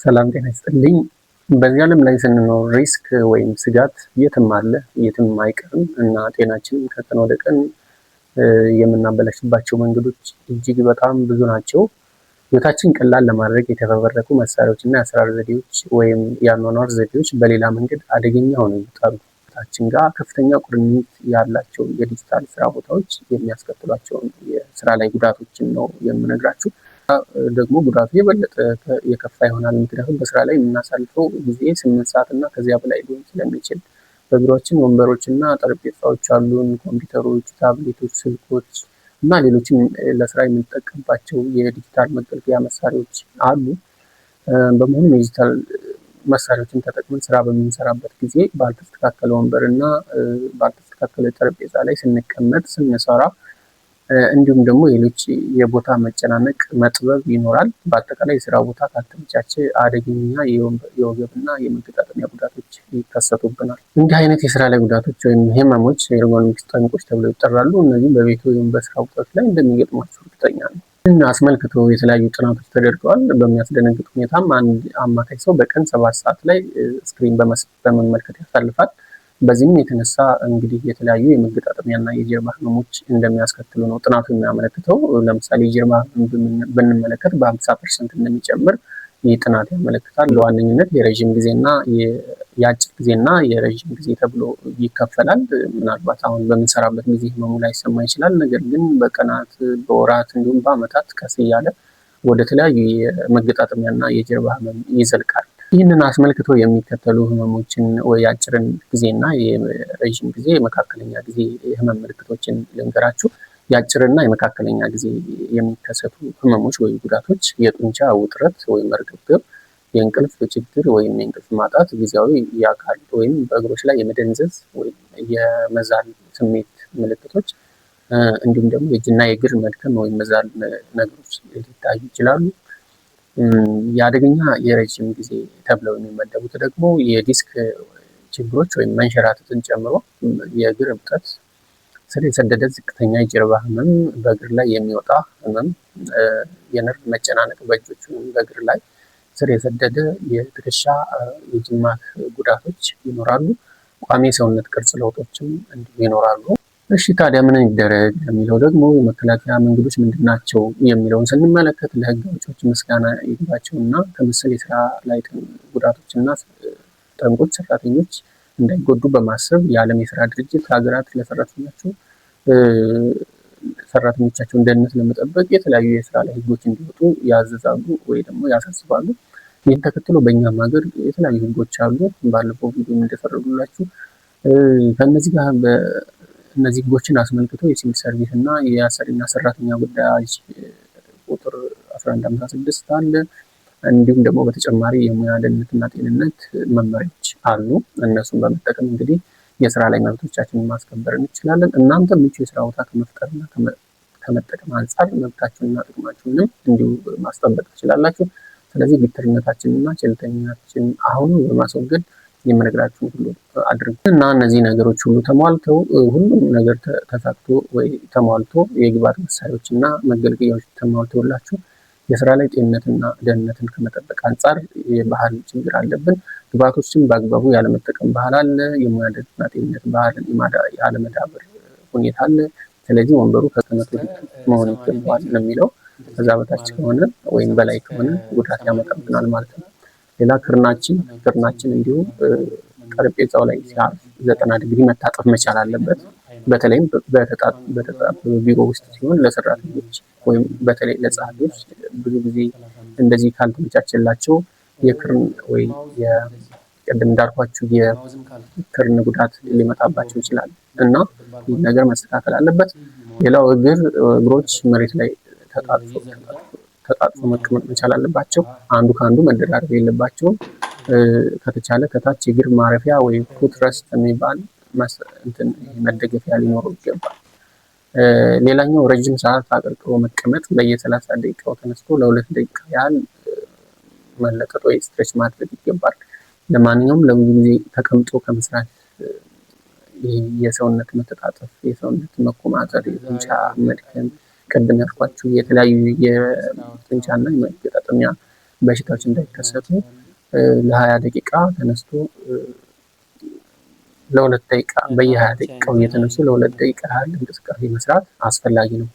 ሰላም ጤና ይስጥልኝ። በዚህ ዓለም ላይ ስንኖር risk ወይም ስጋት የትም አለ፣ የትም አይቀርም እና ጤናችንም ከቀን ወደ ቀን የምናበላሽባቸው መንገዶች እጅግ በጣም ብዙ ናቸው። ህይወታችን ቀላል ለማድረግ የተፈበረኩ መሳሪያዎች እና የአሰራር ዘዴዎች ወይም የአኗኗር ዘዴዎች በሌላ መንገድ አደገኛ ሆነው ይመጣሉ። ታችን ጋር ከፍተኛ ቁርኝት ያላቸው የዲጂታል ስራ ቦታዎች የሚያስከትሏቸውን የስራ ላይ ጉዳቶችን ነው የምነግራችሁ። ደግሞ ጉዳቱ የበለጠ የከፋ ይሆናል። ምክንያቱም በስራ ላይ የምናሳልፈው ጊዜ 8 ሰዓት እና ከዚያ በላይ ሊሆን ስለሚችል በቢሮአችን ወንበሮች እና ጠረጴዛዎች አሉን፣ ኮምፒውተሮች፣ ታብሌቶች፣ ስልኮች እና ሌሎችም ለስራ የምንጠቀምባቸው የዲጂታል መገልገያ መሳሪያዎች አሉ። በመሆኑም የዲጂታል መሳሪያዎችን ተጠቅመን ስራ በምንሰራበት ጊዜ ባልተስተካከለ ወንበር እና ባልተስተካከለ ጠረጴዛ ላይ ስንቀመጥ፣ ስንሰራ እንዲሁም ደግሞ ሌሎች የቦታ መጨናነቅ፣ መጥበብ ይኖራል። በአጠቃላይ የስራ ቦታ ካልተመቻቸ አደገኛ የወገብና የመገጣጠሚያ ጉዳቶች ይከሰቱብናል። እንዲህ አይነት የስራ ላይ ጉዳቶች ወይም ህመሞች ergonomics ጠንቆች ተብለው ይጠራሉ። እነዚህም በቤቱ ወይም በስራ ቦታዎች ላይ እንደሚገጥሟቸው እርግጠኛ ነው። ይህን አስመልክቶ የተለያዩ ጥናቶች ተደርገዋል። በሚያስደነግጥ ሁኔታም አንድ አማካይ ሰው በቀን 7 ሰዓት ላይ screen በመመልከት ያሳልፋል። በዚህም የተነሳ እንግዲህ የተለያዩ የመገጣጠሚያና የጀርባ ህመሞች እንደሚያስከትሉ ነው ጥናቱ የሚያመለክተው። ለምሳሌ የጀርባ ህመም ብንመለከት በ50% እንደሚጨምር ይህ ጥናት ያመለክታል። ለዋነኝነት የረዥም ጊዜና የአጭር ጊዜና የረዥም ጊዜ ተብሎ ይከፈላል። ምናልባት አሁን በምንሰራበት ጊዜ ህመሙ ላይሰማ ይችላል። ነገር ግን በቀናት፣ በወራት እንዲሁም በአመታት ቀስ እያለ ወደ ተለያዩ የመገጣጠሚያና የጀርባ ህመም ይዘልቃል። ይህንን አስመልክቶ የሚከተሉ ህመሞችን ወይ የአጭርን ጊዜና የረዥም ጊዜ የመካከለኛ ጊዜ የህመም ምልክቶችን ልንገራችሁ። የአጭርና የመካከለኛ ጊዜ የሚከሰቱ ህመሞች ወይም ጉዳቶች የጡንቻ ውጥረት ወይም መርገብገብ፣ የእንቅልፍ ችግር ወይም የእንቅልፍ ማጣት፣ ጊዜያዊ የአካል ወይም በእግሮች ላይ የመደንዘዝ ወይም የመዛል ስሜት ምልክቶች፣ እንዲሁም ደግሞ የእጅና የእግር መድከም ወይም መዛል ነገሮች ሊታዩ ይችላሉ። የአደገኛ የረጅም ጊዜ ተብለው የሚመደቡት ደግሞ የዲስክ ችግሮች ወይም መንሸራተትን ጨምሮ የእግር እብጠት፣ ስር የሰደደ ዝቅተኛ የጀርባ ህመም፣ በእግር ላይ የሚወጣ ህመም፣ የነርቭ መጨናነቅ በእጆች ወይም በእግር ላይ ስር የሰደደ የትከሻ የጅማት ጉዳቶች ይኖራሉ። ቋሚ የሰውነት ቅርጽ ለውጦችም እንዲሁ ይኖራሉ። እሺ ታዲያ ምን ይደረግ የሚለው ደግሞ የመከላከያ መንገዶች ምንድን ናቸው የሚለውን ስንመለከት ለህግ አውጪዎች ምስጋና ይግባቸውና ከመሰል የስራ ላይ ጉዳቶችና ጠንቆች ሰራተኞች እንዳይጎዱ በማሰብ የዓለም የስራ ድርጅት ሀገራት ለሰራተኞቻቸው ሰራተኞቻቸውን ደህንነት ለመጠበቅ የተለያዩ የስራ ላይ ህጎች እንዲወጡ ያዘዛሉ ወይ ደግሞ ያሳስባሉ። ይህን ተከትሎ በእኛም ሀገር የተለያዩ ህጎች አሉ። ባለፈው ቪዲዮ እንደፈረዱላችሁ ከእነዚህ ጋር እነዚህ ህጎችን አስመልክቶ የሲቪል ሰርቪስ እና የአሰሪና ሰራተኛ ጉዳይ ቁጥር 1156 አለ። እንዲሁም ደግሞ በተጨማሪ የሙያ ደህንነትና ጤንነት መመሪያዎች አሉ። እነሱን በመጠቀም እንግዲህ የስራ ላይ መብቶቻችንን ማስከበር እንችላለን። እናንተ ምቹ የስራ ቦታ ከመፍጠርና ከመጠቀም አንጻር መብታችሁንና ጥቅማችሁንም እንዲሁ ማስጠበቅ ትችላላችሁ። ስለዚህ ግትርነታችንና ቸልተኛችን አሁኑ በማስወገድ የምነግራችሁን ሁሉ አድርጉ እና እነዚህ ነገሮች ሁሉ ተሟልተው ሁሉም ነገር ተሳክቶ ወይ ተሟልቶ የግብዓት መሳሪያዎች እና መገልገያዎች ተሟልተውላችሁ የስራ ላይ ጤንነትና ደህንነትን ከመጠበቅ አንጻር የባህል ችግር አለብን። ግብዓቶችን በአግባቡ ያለመጠቀም ባህል አለ። የሙያ ደህንነትና ጤንነት ባህልን ያለመዳበር ሁኔታ አለ። ስለዚህ ወንበሩ ከ100 መሆን ይገባዋል ነው የሚለው። ከዛ በታች ከሆነ ወይም በላይ ከሆነ ጉዳት ያመጣብናል ማለት ነው። ሌላ ክርናችን እንዲሁ ጠረጴዛው ላይ ሲያርፍ 90 ዲግሪ መታጠፍ መቻል አለበት። በተለይም በተጣበበ ቢሮ ውስጥ ሲሆን ለሰራተኞች ወይም በተለይ ለጸሐፊዎች ብዙ ጊዜ እንደዚህ ካልተመቻቸላቸው የክርን ወይ ቅድም እንዳልኳችሁ የክርን ጉዳት ሊመጣባቸው ይችላል እና ይህ ነገር መስተካከል አለበት። ሌላው እግሮች መሬት ላይ ተጣጥፎ መቀመጥ መቻል አለባቸው። አንዱ ከአንዱ መደራረብ የለባቸውም። ከተቻለ ከታች የእግር ማረፊያ ወይ foot rest የሚባል መደገፊያ ሊኖረው ይገባል። ሌላኛው ረጅም ሰዓት አቀርቅሮ መቀመጥ በየ30 ደቂቃው ተነስቶ ለ2 ደቂቃ ያህል መለጠጥ ወይ stretch ማድረግ ይገባል። ለማንኛውም ለብዙ ጊዜ ተቀምጦ ከመስራት የሰውነት መተጣጠፍ፣ የሰውነት መኮማተር፣ የጡንቻ መድከም፣ ቅድም ያልኳችሁ የተለያዩ የጡንቻና የመገጣጠሚያ በሽታዎች እንዳይከሰቱ ለ20 ደቂቃ ተነስቶ ለ2 ደቂቃ በየ20 ደቂቃው እየተነሱ ለ2 ደቂቃ ያህል እንቅስቃሴ መስራት አስፈላጊ ነው።